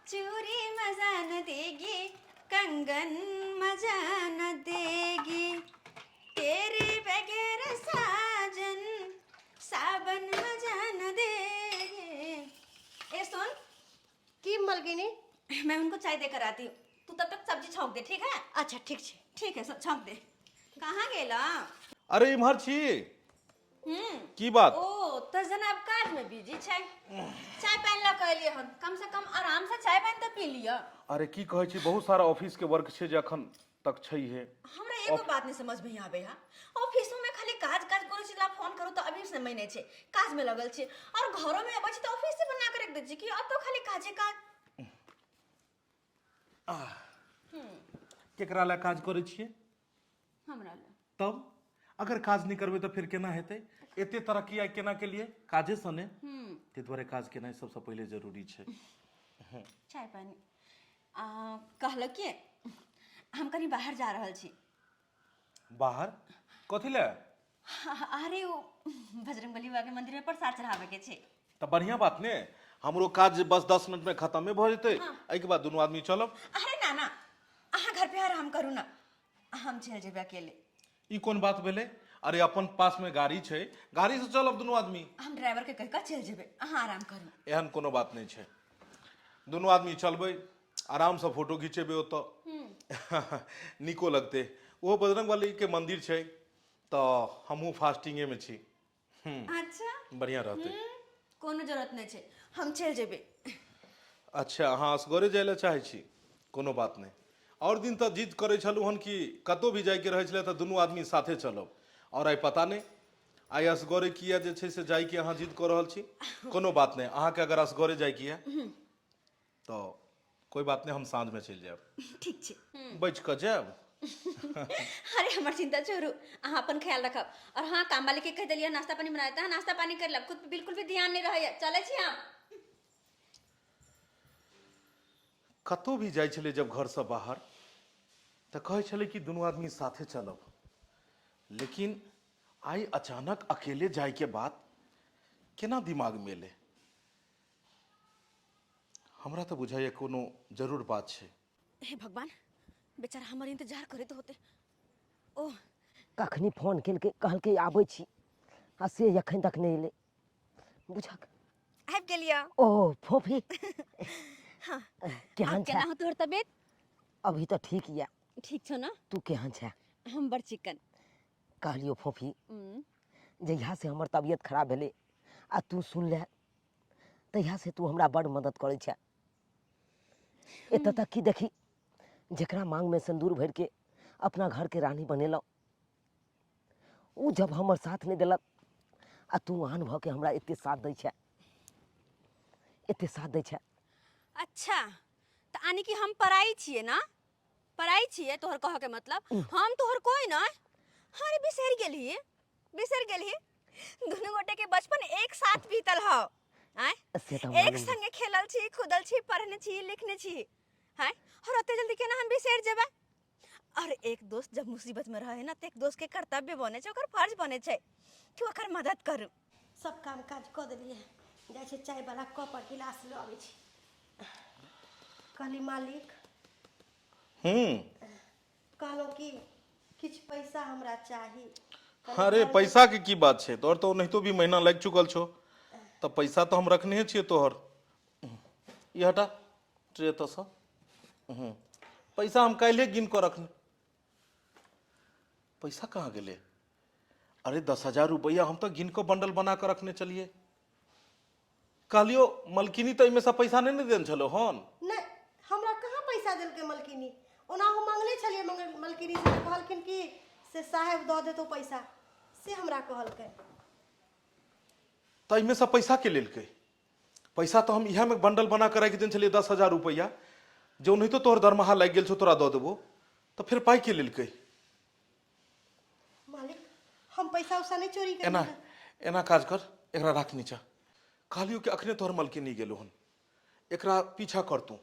चूड़ी मजा न देगी, कंगन मजा न देगी, तेरे बगैर साजन सावन मजा न देगी। ए सुन। की मलकिनी? मैं उनको चाय देकर आती हूँ, तू तब तक सब्जी छौंक दे, ठीक है? अच्छा, ठीक छै। ठीक है, छौंक दे। कहाँ गेला? अरे, इम्हर छी। की बात? ओ तऽ जनाब काज में बिजी छै। चाय पानि लऽ कऽ एलियै हन, कम से कम आराम से चाय पानि तऽ पी लिअ। अरे, की कहै छी, बहुत सारा ऑफिस के वर्क छै जे अखन तक छैहे। हमरा एगो बात नहीं समझ में आबै है, ऑफिसो में खाली काज काज करै छी, ला फोन करू तऽ अभी समय नहि छै, काज में लगल छी, और घरो में अबै छी तऽ ऑफिस से बना के रख दै छी कि अब तो खाली काजे काज। केकरा लए काज करै छियै? हमरा लए। तब अगर काज नहि करबै तऽ फेर केना हेतै? एते तरक्की आइ केना केलियै? काजे सँ ने। ताहि दुआरे काज केनाइ सबसँ पहिले जरूरी छै। चाय पानी आ कहलक कि हम कनि बाहर जा रहल छी। बाहर कथी लए? अरे, ओ बजरंगबली बाबा के मंदिर में प्रसाद चढ़ावे के छै। तऽ बढ़िआँ बात ने, हमरो काज बस 10 मिनटमे खतमे भऽ जेतै, एहिके बाद दुनू आदमी चलब। अरे ना ना, अहाँ घर पे आराम करू ना, हम चलि जेबै अकेले। ई कोन बात भेलै? अरे, अपन पासमे गाड़ी छै, गाड़ीसँ चलब दुनू आदमी। हम ड्राइवर के कहि कऽ चलि जेबै, अहाँ आराम करू। एहन कोनो बात नहि छै, दुनू आदमी चलबै, आरामसँ फोटो घिचेबै, ओतऽ नीको लगतै। ओहो बजरंग बलीके मंदिर छै, तऽ हमहूँ फास्टिंगेमे छी। अच्छा। बढ़िआँ रहतै। कोनो जरूरत नहि छै, हम चलि जेबै। अच्छा, अहाँ असगरे जाय लए चाहै छी? कोनो बात नहि। आओर दिन तऽ जिद करै छलहुँ हन कि कतहु भी जायके रहै छलै तऽ दुनू आदमी साथे चलब, आओर आइ पता नहि आइ असगरे किया जे छै से जायके अहाँ जिद कऽ रहल छी। कोनो बात नहि, अहाँके अगर असगरे जायके यऽ तऽ कोइ बात नहि, हम साँझमे चलि जायब। ठीक छै। बचि कऽ जायब। अरे, हमर चिंता छोड़ू, अहाँ अपन ख्याल रखब। और हाँ, काम वाली के कह देलियै नाश्ता पानी बनाए, तऽ नाश्ता पानी कर लब, खुद पे बिल्कुल भी ध्यान नहीं रहैया। चलै छी हम। कतहु भी जाइ छलै जब घरसँ बाहर तऽ कहै छलै कि दुनू आदमी साथे चलब, लेकिन आइ अचानक अकेले जायके बात केना दिमागमे एलै? हमरा तऽ बुझाइए कोनो जरूर बात छै। हे भगवान, बेचारा हमर इंतजार करैत होते। ओह। कखनी फोन केलकै, कहलकै आबै छी, आ से एखन तक नहि एलै बुझक। आबि गेलियै। ओ फोफी। हाँ। केहन आब छै? केना हो तोहर तबियत? अभी तऽ ठीक यऽ। ठीक छौ ने? तू केहन छै? हम बड़ चिकन। कहलियौ फोफी, जहिया से हमर तबियत खराब भेलै आ तू सुनले, तहिया से तू हमरा बड़ मदद करै छै। एतऽ तक कि देखी, जकरा मांगमे सिन्दूर भरिके अपना घरके रानी बनेलहुँ, ओ जब हमर साथ नहि देलक आ तू आन भऽ के हमरा एते साथ दै छै, एते साथ दै छै। अच्छा, तऽ यानी कि हम पराई छियै ना? पराई छियै तोहर कहऽ के मतलब? हम तोहर कोई ना? अरे, बिसरि गेलही, बिसरि गेलही, दुनू गोटे के बचपन एक साथ बीतल हौ, आँय? से तऽ एक मालूम। संगे खेलल छी, कूदल छी, पढ़ने छी, लिखने छी, हैं? और ओते जल्दी केना हम बिसरि जेबै? और एक दोस्त जब मुसीबत में रहे ना, तऽ एक दोस्त के कर्तव्य बने छै, ओकर फर्ज बने छै कि ओकर मदद करू। सब काम काज कऽ देलियै, जाइ छै चायवला कप आओर गिलास लऽ अबै छी। कहली मालिक, कहलहुँ कि किछु पैसा हमरा चाही। अरे, पैसा के की बात छै? तोहर तऽ ओनाहितो भी महीना लागि चुकल छौ, तऽ पैसा तऽ हम रखने छियै तोहर। ई हटा ट्रे एतऽसँ। पैसा हम काल्हिए गिन कऽ रखने। पैसा कहाँ गेलै? अरे, 10,000 रुपैआ हम तऽ गिन कऽ बंडल बना कऽ रखने चलिए। कहलियो, मलकिनी तऽ एहिमे सँ पैसा नहि ने देने छलौ हन? नहि, हमरा कहाँ पैसा देलकै मलकिनी। ओना हम मांगले छलियै मलकिनी से, तऽ कहलखिन कि से साहेब दऽ देतौ पैसा, से हमरा कहलकै। तऽ एहिमे सँ पैसा के लेलकै? पैसा तऽ हम इएहमे बंडल बना कऽ राखि देने छलियै, 10,000 रुपैआ, जे ओनाहितो तोहर दरमाहा लागि गेल छौ, तोरा दऽ देबो। तऽ फेर पाइ के लेलकै? मालिक, हम पैसा उसा नहि चोरी एना केलियै। एना काज कर, एकरा राख नीचा। कहलियौ कि अखने तोहर मलकिनी गेलो हन, एकरा पीछा कर तू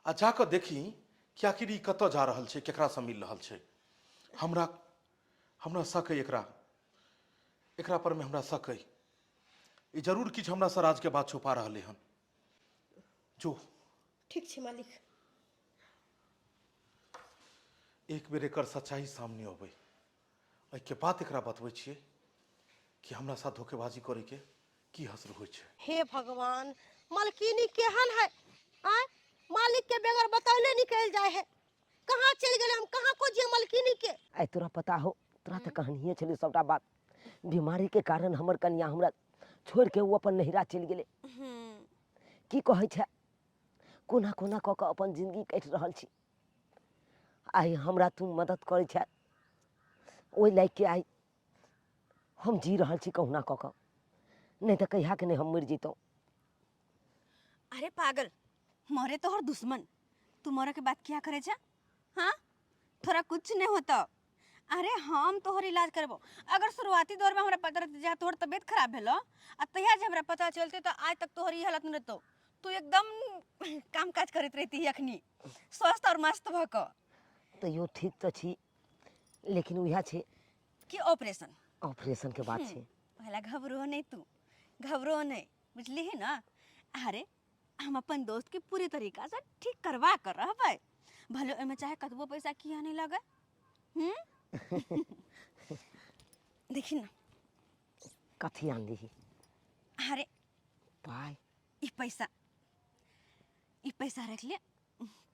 आ जा कऽ देखी कि आखिर ई कतऽ जा रहल छै, केकरासँ मिल रहल छै। हमरा हमरा शक अइ एकरा एकरा परमे हमरा शक अइ। ई जरूर किछु हमरासँ राजके बात छुपा रहलै हन। जो। ठीक छै मालिक। एक बेर एकर सच्चाई सामने अबै, एहिके बाद एकरा बतबै छियै कि हमरा साथ धोखेबाजी करैके की हसर होइ छै। हे भगवान, मलकिनी केहन है? आय मालिक के बगैर बतौले निकल जाए है। कहाँ चलि गेलै? हम कहाँ खोजिए मलकिनी के? आइ तोरा पता हो, तोरा तऽ कहनिए छलै सबटा बात। बीमारीके कारण हमर कनिया हमरा छोड़ि के ओ अपन नैहरा चलि गेलै। की कहै छै, कोना कोना कऽ कऽ अपन जिंदगी काटि रहल छी। आइ हमरा तू मदद करै छै, ओहि लायकके आइ हम जी रहल छी कहुना कऽ कऽ, नहि तऽ कहियाके नहि हम मरि जैतहुँ। अरे पागल, मरे तोहर दुश्मन, तू मरे के बात किया करे छा? हाँ, थोड़ा कुछ नहीं होता। अरे हम तोहर इलाज करबो। अगर शुरुआती दौर में हमरा पता रहते जहाँ तोहर तबियत खराब भेलो आ तहिया जे हमरा पता चलते तो आज तक तोहर ई हालत नहीं रहतो। तू एकदम काम काज करैत रहती अखनी, स्वस्थ और मस्त भऽ कऽ। तैयो ठीक तऽ छी, लेकिन उएह छै कि ऑपरेशन ऑपरेशन के बात छै। पहला घबरो नहीं, तू घबरो नहीं, बुझली है ना? अरे हम अपन दोस्त के पूरे तरीका से ठीक करवा कर रहबै, भले ओहिमे चाहे कतबो पैसा किया नहीं लगे। हम्म, देखी ना। कथी आनली? अरे पाइ। ई पैसा, ई पैसा रख ले।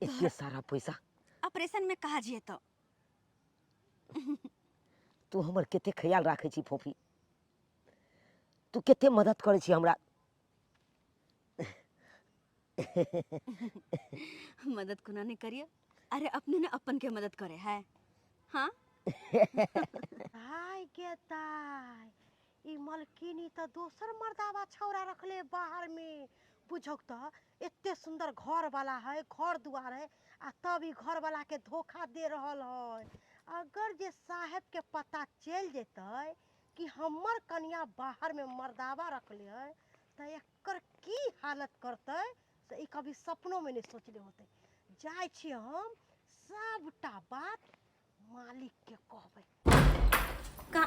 एते सारा पैसा ऑपरेशन में कहा जिए तो। तू हमर कते ख्याल राखै छी फोफी, तू कते मदद करै छी हमरा। मदद कोना नहीं करिए? अरे अपने ने अपन के मदद करे है। हाँ हाय गे दाय, ई मलकिनी तऽ दोसर मर्दाबा छौड़ा रखले बाहर में। बुझौक तऽ एते सुंदर घर वाला है, घर दुआर है, आ तब ई घर वाला के धोखा दे रहल है। अगर जे साहेब के पता चलि जेतै कि हमर कनिया बाहर में मर्दाबा रखले है तऽ एकर की हालत करतै से ई कभी सपनो में नहीं सोचले होतै। जाइ छी हम सबटा बात मालिक के कहबै। का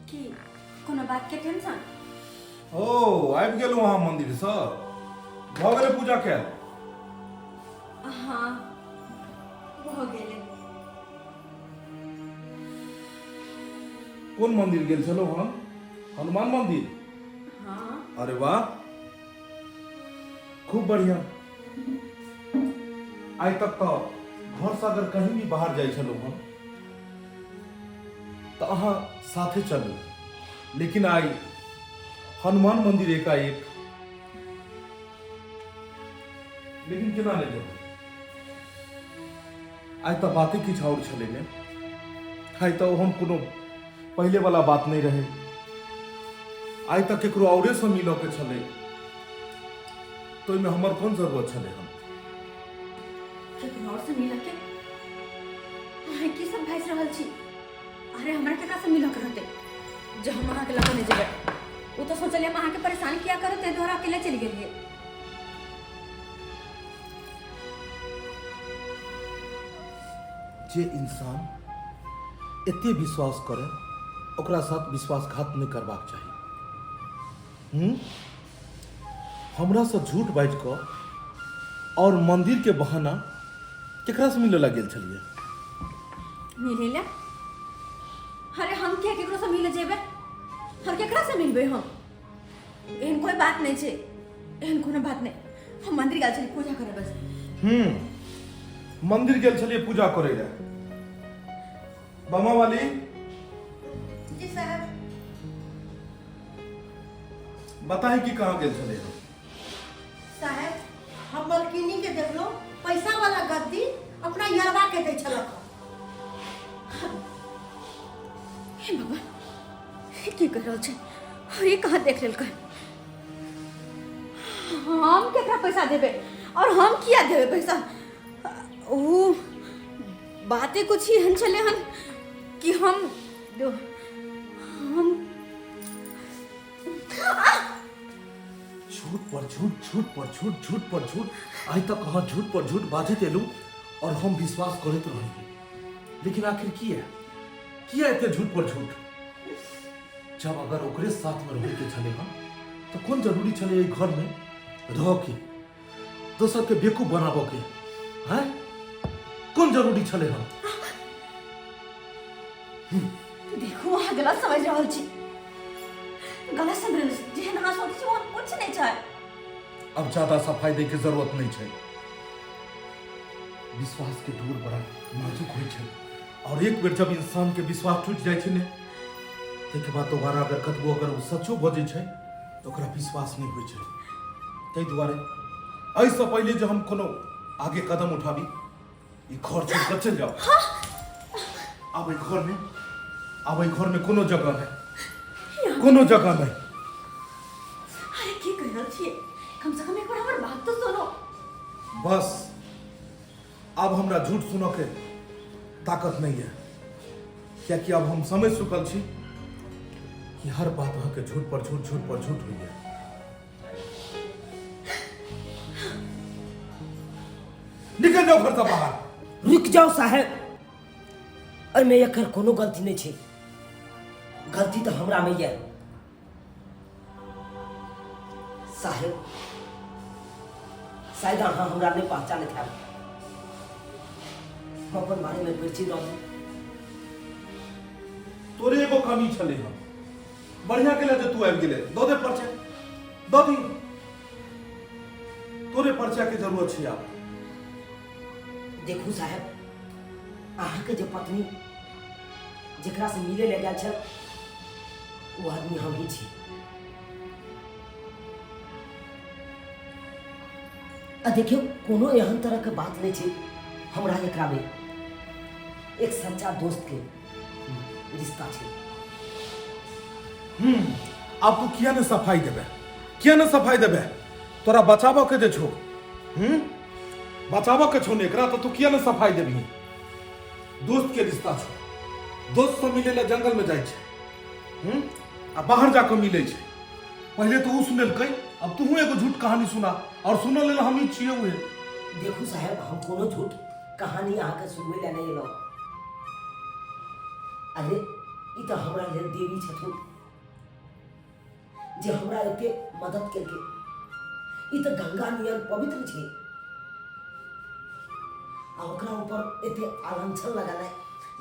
की कोनो बात के टेंशन? ओ आबि गेलहुँ अहाँ मन्दिरसँ? भऽ गेलै पूजा कयल? हाँ भऽ गेलै। कोन मन्दिर गेल छलहुँ हम? हनुमान मन्दिर? हाँ। अरे वाह, खूब बढ़िया। आइ तक तऽ घरसँ अगर कहीं भी बाहर जाइ छलहुँ हम तऽ अहाँ साथे चलू, लेकिन आइ हनुमान मन्दिर एकाएक, लेकिन केना नहि जेबै? आइ तऽ बाते किछु आओर छलै ने। आइ तऽ ओहन कोनो पहिले वाला बात नहि रहै। आइ तऽ केकरो औरेसँ मिलऽ के छलै, तऽ ओहिमे हमर कोन जरूरत छलै? हम केकरो और से मिलऽ के? अहाँ की सब भासि रहल छी? अरे हमरा केकरा से मिलऽ के रहतै जे हम अहाँके लऽ कऽ नहि जेबै? ओ तऽ सोचलियै हम अहाँके परेशान किया करब, ताहि दुआरे अकेले चलि गेलियै। जे इंसान एते विश्वास करे ओकरा साथ विश्वासघात नहि करबाक चाही। हमरासँ झूठ बाजि कऽ आओर मन्दिरके बहाना केकरासँ मिलऽ लए गेल छलियै? मिले ला? अरे हम किया केकरो से मिले जेबै? हम केकरा से मिलबै? हम एहन कोई बात नहीं छै, एहन कोनो बात नहीं। हम मंदिर गेल छली पूजा करे बस। मंदिर गेल छलियै पूजा करे लए। बामा वाली। जी साहब। बताही कि कहाँ गेल छलियै हम? साहेब, हम मलकिनी के देखलो पैसा वाला गद्दी अपना यरवा के दै छलक। हे भगवान, हे की कह रहल छै? अरे कहाँ देख लेलकै? हम केकरा पैसा देबै और हम किया देबै पैसा? ओ बाते कुछ एहन छलै हन कि हम झूठ झूठ पर झूठ, झूठ पर झूठ, झूठ पर झूठ। आइ तक अहाँ झूठ पर झूठ बाजैत एलहुँ और हम विश्वास करैत रहलियै, लेकिन आखिर किया किया एते झूठ पर झूठ? जब अगर ओकरे साथ में रहै के छलै हन तऽ कोन जरूरी छलै एहि घर में रह के, दोसर के बेवकूफ बनाबऽ के? हैं, कोन जरूरी छलै हन? देखू, अहाँ गलत समझ रहल छी, गलत समझ रहल छी। जेहन अहाँ सोचै छी ओहन कुछ नहि छै। अब ज्यादा सफाई दै के जरूरत नहीं छै। विश्वास के डोर बड़ा नाजुक होइ छै और एक बेर जब इंसान के विश्वास टूट जाइ छै ने, ताहिके बाद दोबारा अगर कतबो अगर ओ सचो बजै छै तऽ ओकरा विश्वास नहि होइ छै। ताहि दुआरे एहिसँ पहिले जे हम कोनो आगे कदम उठाबी, ई घर छोड़ि कऽ चलि जाउ। आब एहि घरमे, आब एहि घरमे कोनो जगह नहि, कोनो जगह नहि। अरे, की कहि रहल छियै? कम से कम एक बार हमर बात तो सुनो। बस, आब हमरा झूठ सुनऽ के ताकत नहीं है, कियाकि अब हम समझ चुकल छी कि हर बात अहाँके झूठ पर झूठ, झूठ पर झूठ होइए। निकल जाओ घर से बाहर। रुक जाओ साहेब, एहिमे एकर कोनो गलती नहि छै, गलती तऽ हमरामे यऽ साहेब। शायद अहाँ हमरा नहि पहचानैत हैब। हम अपन बारेमे परिचित रहू। तोरे एगो कमी छलै हन, बढ़िया केले जे तू आबि गेले। दऽ दे परिचय, दऽ दी। तोरे परिचय के जरूरत छै आब। देखू साहेब, अहाँके जे पत्नी जेकरा से मिले ले गेल छल, ओ आदमी हम ही छी। आ देखियौ, कोनो एहन तरहके बात नहि छै हमरा एकरामे, एक सच्चा दोस्त के रिश्ता छै। आब तू किया ने सफाई देबे, किया ने सफाई देबे? तोरा बचाबऽ के जे छौ, बचाबऽ के छौ ने एकरा, तऽ तू किया ने सफाई देबही? दोस्त के रिश्ता छौ, दोस्त से मिले ला जंगल में जाइ छै, आ बाहर जाकऽ मिलै छै। पहिले तऽ ओ सुनेलकै, अब तूहू एगो झूठ कहानी सुना और सुनऽ लेल हम ही छियै उहे। देखू साहेब, हम कोनो झूठ कहानी अहाँके सुनबै लए नहि एलहुँ। अरे, ई तऽ हमरा लेल देवी छथुन जे हमरा एते मदद केलकै। ई तऽ गंगा नियन पवित्र छै आ ओकरा ऊपर एते आलांछन लगानाइ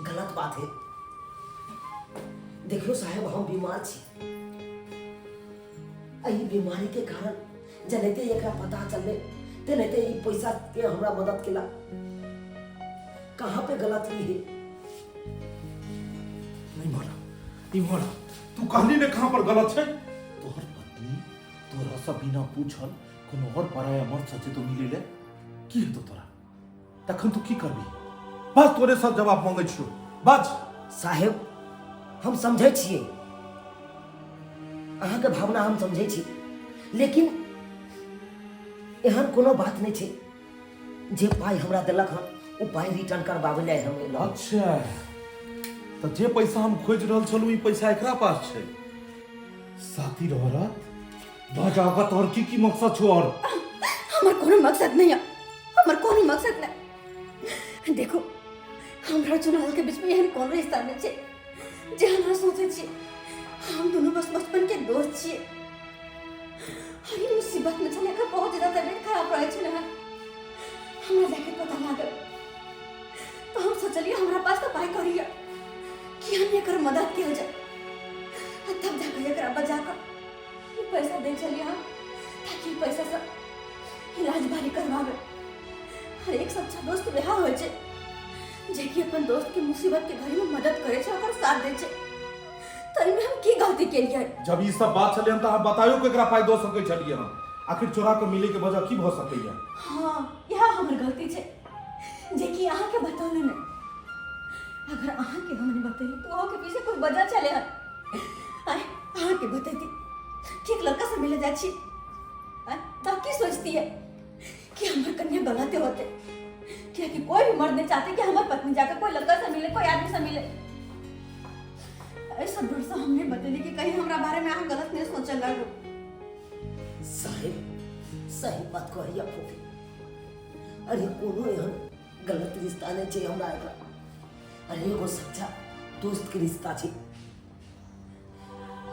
गलत बात है। देखियौ साहेब, हम बीमार छी। एहि बीमारी के कारण जेनाहिते एकरा पता चललै, तेनाहिते ई पैसा के हमरा मदद केला। कहाँ पे गलत ई है? नहीं मरा, ई मरा, तू कहली ने कहाँ पर गलत छै? तोहर पत्नी तोरा से बिना पूछल कोनो और पराया मर्द से जेतो मिले ले, की हेतो तोरा? तखन तू की करबी? बस, तोरे सब जवाब मांगै छियौ, बाज। साहेब, हम समझै छियै अहाँके भावना, हम समझै छी, लेकिन एहन कोनो बात नहि छै। जे पाइ हमरा देलक हन, ओ पाइ रिटर्न करबाबै लए हम एलहुँ। अच्छा, तऽ जे पैसा हम खोजि रहल छलहुँ, ई पैसा एकरा पास छै। सातिर औरत, बाज आगा, तोहर की की मकसद छौ? और हमर कोनो मकसद नहीं है, हमर कोनो मकसद नहीं। देखो, हमरा चुनाव के बीच में एहन कोनो रिश्ता नहीं छै जे हमरा सोचै छी। हम दोनों बस बचपन के दोस्त छियै। हरी मुसीबत में छलै, एकर बहुत ज्यादा तबियत खराब रहै छलै हन। हमरा जाके पता लागल तो हम सोचलिए, हमरा पास तो पाई करी है कि हम एकर मदद कयल जाए। आ तब जाके एकरा बजा कऽ ई पैसा दै छलियै हम, ताकि ई पैसा से इलाज बारी करवावे। हर एक सच्चा दोस्त वएह होइ छै जे कि अपन दोस्त के मुसीबत के घड़ी में मदद करे छै, ओकर साथ दै छै। तऽ एहिमे हम की गलती केलियै? जब ई सब बात छलै हन तऽ अहाँ बतायो कि एकरा पाइ दऽ सकै छलियै हन। आखिर चोरा कऽ मिलै के वजह की भऽ सकैया? हाँ, इएह हमर गलती छै जे कि अहाँके बतौलहुँ नहि। अगर अहाँके हम नहि बतैली तऽ ओहो के पीछे कोई वजह छलै हन। आँय, अहाँके बतैती कि एक लड़का से मिले जाइ छी, आँय, तऽ की सोचतियै कि हमर कन्या गलते होते? कियाकि कोई भी मर्द नहीं चाहते कि हमर पत्नी जाकर कोई लड़का से मिले, कोई आदमी से मिले। ऐसा डर से हमने बतेली कि कहीं हमरा बारे में अहाँ गलत नहीं सोचे लगो। साहेब सही बात कहैया फोफी। अरे कोनो एहन गलत रिश्ता नहि छै हमरा एकरा। अरे एगो सच्चा दोस्त के रिश्ता छै।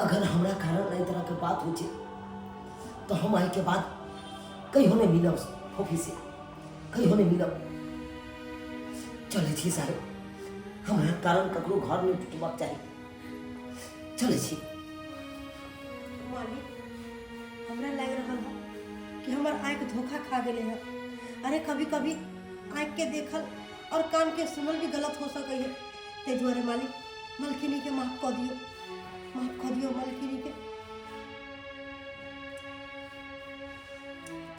अगर हमरा कारण एहि तरह के बात होइ छै तऽ हम एहिके बाद कहियो नहि मिलब फोफी से, कहियो नहि मिलब। चलै छी साहेब, हमरा कारण ककरो घर नहि टूटबाक चाही। चलै छी। मालिक, हमरा लागि रहल है कि हमर आँखि धोखा खा गेलै है। अरे कभी कभी आँखि के देखल और कान के सुनल भी गलत हो सकै है। ताहि दुआरे मालिक मलकिनी के माफ कऽ दियौ, माफ कऽ दियौ मलकिनी के।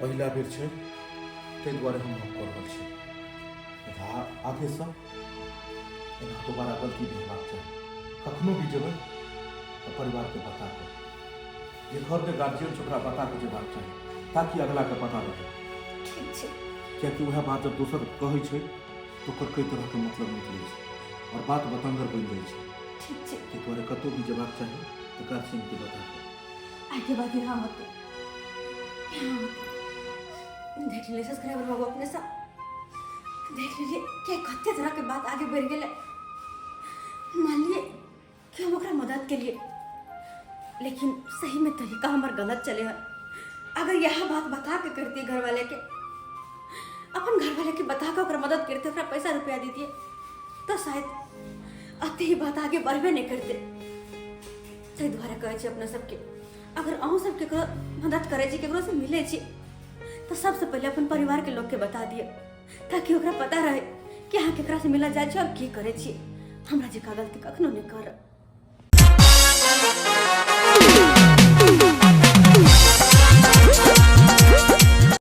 पहिला बेर छै ताहि दुआरे हम माफ कऽ रहल छी। आगेसँ एना दोबारा गलती नहि हेबाक चाही। कखनो भी जेबै तऽ परिवारके बता कऽ, जे घरके गार्जियन छै ओकरा बता कऽ जेबाक चाही ताकि अगलाके पता रहै। ठीक छै। कियाकि वएह बात जब दोसर कहै छै तऽ ओकर कई तरहके मतलब निकलै छै आओर बात बतंगर बनि जाइ छै। ठीक छै। ताहि दुआरे कतहु भी जेबाक चाही तऽ गार्जियनके बता कऽ। आइके बाद यहाँ होते, यहाँ होते। देख लीजिए सब्सक्राइबर बाबू, अपने सब देख लीजिए कि कते तरह के बात आगे बढ़ गेलै। मान लिए कि हम ओकरा मदद के लिए, लेकिन सही में तरीका हमर गलत चले है। अगर यह बात बता के करती घर वाले के, अपन घर वाले के बता के ओकरा मदद करते, ओकरा पैसा रुपया देतिए तो शायद अति ही बात आगे बढ़बे नहीं करते। ताहि दुआरे कहै छी अपना सबके, अगर अहूँ सब केकरो मदद करै छी, केकरो से मिलै छी, तऽ सबसँ पहिले अपन परिवारके लोकके बता दिअ ताकि ओकरा पता रहे कि अहाँ केकरा से मिलऽ जाइ छी और की करै छी। हमरा जकाँ गलती कखनो नहि करब।